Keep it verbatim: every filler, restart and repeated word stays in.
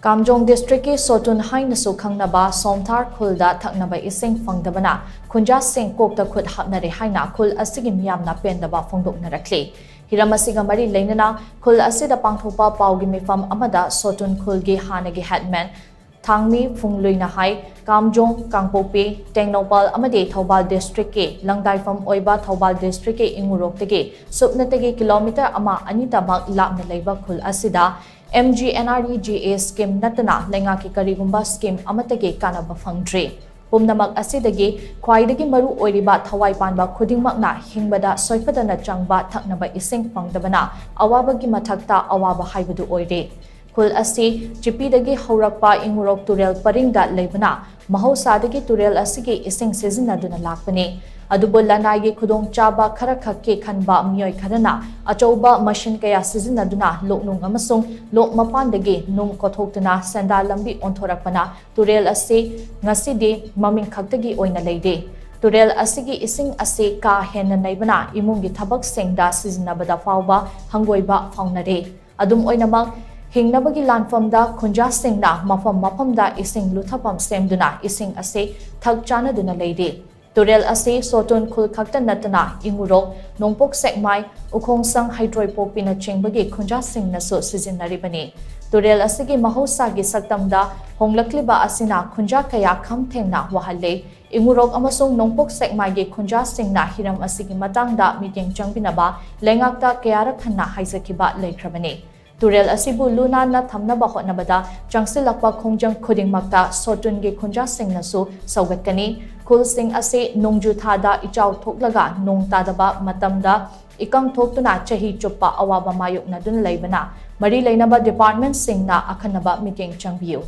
ꯀꯥꯝꯖꯣꯡ ꯗꯤꯁꯇ꯭ꯔꯤꯛꯀꯤ ꯁꯣꯇꯨꯟ ꯍꯥꯏꯅꯁꯨ ꯈꯪꯅꯕ ꯁꯣꯝꯊꯥꯔ ꯈꯨꯜꯗ ꯊꯛꯅꯕ ꯏꯁꯤꯡ ꯐꯪꯗꯕꯅ ꯈꯨꯟꯖꯥꯁꯤꯡ ꯀꯣꯛꯇ ꯈꯨꯠ ꯍꯥꯞꯅꯔꯦ ꯍꯥꯏꯅ ꯈꯨꯜ ꯑꯁꯤꯒꯤ ꯃꯤꯌꯥꯝꯅ ꯄꯦꯟꯗꯕ ꯐꯣꯡꯗꯣꯛꯅꯔꯛꯂꯤ꯫ ꯍꯤꯔꯝ ꯑꯁꯤꯒ ꯃꯔꯤ ꯂꯩꯅꯅ ꯈꯨꯜ ꯑꯁꯤꯗ ꯄꯥꯡꯊꯣꯛꯄ ꯄꯥꯎꯒꯤ ꯃꯤꯐꯝ ꯑꯃꯗ ꯁꯣꯇꯨꯟ ꯈꯨꯜꯒꯤ ꯍꯥꯟꯅꯒꯤ ꯍꯦꯗꯃꯦꯟ ꯊꯥꯡꯃꯤ ꯐꯨꯡꯂꯨꯏꯅ ꯍꯥꯏ, ꯀꯥꯝꯖꯣꯡ, ꯀꯥꯡꯄꯣꯛꯄꯤ, ꯇꯦꯡꯅꯧꯄꯜ ꯑꯃꯗꯤ ꯊꯧꯕꯥꯜ ꯗꯤꯁꯇ꯭ꯔꯤꯛꯀꯤ ꯂꯪꯗꯥꯏꯐꯝ ꯑꯣꯏꯕ ꯊꯧꯕꯥꯜ ꯗꯤꯁꯇ꯭ꯔꯤꯛꯀꯤ ꯏꯉꯨꯔꯣꯛꯇꯒꯤ ꯁꯨꯞꯅꯇꯒꯤ ꯀꯤꯂꯣꯃꯤꯇꯔ ꯑꯃ ꯑꯅꯤꯇꯃꯛ ꯂꯥꯞꯅ ꯂꯩꯕ ꯈꯨꯜ ꯑꯁꯤꯗ M G N R E G A scheme ꯅꯠꯇꯅ ꯂꯩꯉꯥꯛꯀꯤ ꯀꯔꯤꯒꯨꯝꯕ ꯁ꯭ꯀꯤꯝ ꯑꯃꯠꯇꯒꯤ ꯀꯥꯟꯅꯕ ꯐꯪꯗ꯭ꯔꯤ꯫ ꯄꯨꯝꯅꯃꯛ ꯑꯁꯤꯗꯒꯤ ꯈ꯭ꯋꯥꯏꯗꯒꯤ ꯃꯔꯨ ꯑꯣꯏꯔꯤꯕ ꯊꯋꯥꯏ ꯄꯥꯟꯕ ꯈꯨꯗꯤꯡꯃꯛꯅ ꯍꯤꯡꯕꯗ ꯁꯣꯏꯐꯗꯅ ꯆꯪꯕ ꯊꯛꯅꯕ ꯏꯁꯤꯡ ꯐꯪꯗꯕꯅ ꯑꯋꯥꯕꯒꯤ ꯃꯊꯛꯇ ꯑꯋꯥꯕ ꯍꯥꯏꯕꯗꯨ ꯑꯣꯏꯔꯦ꯫ ꯈꯨꯜ ꯑꯁꯤ ꯆꯤꯄꯤꯗꯒꯤ ꯍꯧꯔꯛꯄ ꯏꯉꯨꯔꯣꯛ ꯇꯨꯔꯦꯜ ꯄꯔꯤꯡꯗ ꯂꯩꯕꯅ ꯃꯍꯧꯁꯥꯗꯒꯤ ꯇꯨꯔꯦꯜ ꯑꯁꯤꯒꯤ ꯏꯁꯤꯡ ꯁꯤꯖꯤꯟꯅꯗꯨꯅ ꯂꯥꯛꯄꯅꯤ꯫ ꯑꯗꯨꯕꯨ ꯂꯅꯥꯏꯒꯤ ꯈꯨꯗꯣꯡꯆꯥꯕ ꯈꯔꯈꯛꯀꯤ ꯈꯟꯕ ꯃꯤꯑꯣꯏ ꯈꯔꯅ ꯑꯆꯧꯕ ꯃꯁꯤꯟ ꯀꯌꯥ ꯁꯤꯖꯤꯟꯅꯗꯨꯅ ꯂꯣꯛꯅꯨꯡ ꯑꯃꯁꯨꯡ ꯂꯣꯛ ꯃꯄꯥꯟꯗꯒꯤ ꯅꯨꯡ ꯀꯣꯊꯣꯛꯇꯨꯅ ꯁꯦꯟꯗꯥꯟ ꯂꯝꯕꯤ ꯑꯣꯟꯊꯣꯔꯛꯄꯅ ꯇꯨꯔꯦꯜ ꯑꯁꯤ ꯉꯁꯤꯗꯤ ꯃꯃꯤꯡ ꯈꯛꯇꯒꯤ ꯑꯣꯏꯅ ꯂꯩꯔꯦ꯫ ꯇꯨꯔꯦꯜ ꯑꯁꯤꯒꯤ ꯏꯁꯤꯡ ꯑꯁꯤ ꯀꯥ ꯍꯦꯟꯅ ꯅꯩꯕꯅ ꯏꯃꯨꯡꯒꯤ ꯊꯕꯛꯁꯤꯡꯗ ꯁꯤꯖꯤꯟꯅꯕꯗ ꯐꯥꯎꯕ ꯍꯪꯒꯣꯏꯕ ꯐꯥꯎꯅꯔꯦ꯫ ꯑꯗꯨꯝ ꯑꯣꯏꯅꯃꯛ, ꯍꯤꯡꯅꯕꯒꯤ ꯂꯥꯟꯐꯝꯗ ꯈꯨꯟꯖꯥꯁꯤꯡꯅ ꯃꯐꯝ ꯃꯐꯝꯗ ꯏꯁꯤꯡ ꯂꯨꯊꯐꯝ ꯁꯦꯝꯗꯨꯅ ꯏꯁꯤꯡ ꯑꯁꯤ ꯊꯛ ꯆꯥꯅꯗꯨꯅ ꯂꯩꯔꯤ꯫ ꯇꯨꯔꯦꯜ ꯑꯁꯤ ꯁꯣꯇꯨꯟ ꯈꯨꯜ ꯈꯛꯇ ꯅꯠꯇꯅ ꯏꯉꯨꯔꯣꯛ, ꯅꯣꯡꯄꯣꯛ ꯁꯦꯛꯃꯥꯏ, ꯎꯈꯣꯡꯁꯪ, ꯍꯩꯇ꯭ꯔꯣꯏꯄꯣꯛꯄꯤꯅꯆꯤꯡꯕꯒꯤ ꯈꯨꯟꯖꯥꯁꯤꯡꯅꯁꯨ ꯁꯤꯖꯤꯟꯅꯔꯤꯕꯅꯤ꯫ ꯇꯨꯔꯦꯜ ꯑꯁꯤꯒꯤ ꯃꯍꯧꯁꯥꯒꯤ ꯁꯛꯇꯝꯗ ꯍꯣꯡꯂꯛꯂꯤꯕ ꯑꯁꯤꯅ ꯈꯨꯟꯖꯥ ꯀꯌꯥ ꯈꯝ ꯊꯦꯡꯅ ꯋꯥꯍꯜꯂꯦ꯫ ꯏꯉꯨꯔꯣꯛ ꯑꯃꯁꯨꯡ ꯅꯣꯡꯄꯣꯛ ꯁꯦꯛꯃꯥꯏꯒꯤ ꯈꯨꯟꯖꯥꯁꯤꯡꯅ ꯍꯤꯔꯝ ꯑꯁꯤꯒꯤ ꯃꯇꯥꯡꯗ ꯃꯤꯠꯌꯦꯡ ꯆꯪꯕꯤꯅꯕ ꯂꯩꯉꯥꯛꯇ ꯀꯌꯥꯔꯛ ꯍꯟꯅ ꯍꯥꯏꯖꯈꯤꯕ ꯂꯩꯈ꯭ꯔꯕꯅꯤ꯫ ꯇꯨꯔꯦꯜ ꯑꯁꯤꯕꯨ ꯂꯨ ꯅꯥꯟꯅ ꯊꯝꯅꯕ ꯍꯣꯠꯅꯕꯗ ꯆꯪꯁꯤꯜꯂꯛꯄ ꯈꯣꯡꯖꯪ ꯈꯨꯗꯤꯡꯃꯛꯇ ꯁꯣꯇꯨꯟꯒꯤ ꯈꯨꯟꯖꯥꯁꯤꯡꯅꯁꯨ ꯁꯧꯒꯠꯀꯅꯤ꯫ ꯈꯨꯜꯁꯤꯡ ꯑꯁꯤ ꯅꯣꯡꯖꯨ ꯊꯥꯗ ꯏꯆꯥꯎ ꯊꯣꯛꯂꯒ ꯅꯣꯡ ꯇꯥꯗꯕ ꯃꯇꯝꯗ ꯏꯀꯪ ꯊꯣꯛꯇꯨꯅ ꯆꯍꯤ ꯆꯨꯞꯄ ꯑꯋꯥꯕ ꯃꯥꯌꯣꯛꯅꯗꯨꯅ ꯂꯩꯕꯅ ꯃꯔꯤ ꯂꯩꯅꯕ ꯗꯤꯄꯥꯔꯠꯃꯦꯟꯠꯁꯤꯡꯅ ꯑꯈꯟꯅꯕ ꯃꯤꯠꯌꯦꯡ ꯆꯪꯕꯤꯌꯨ꯫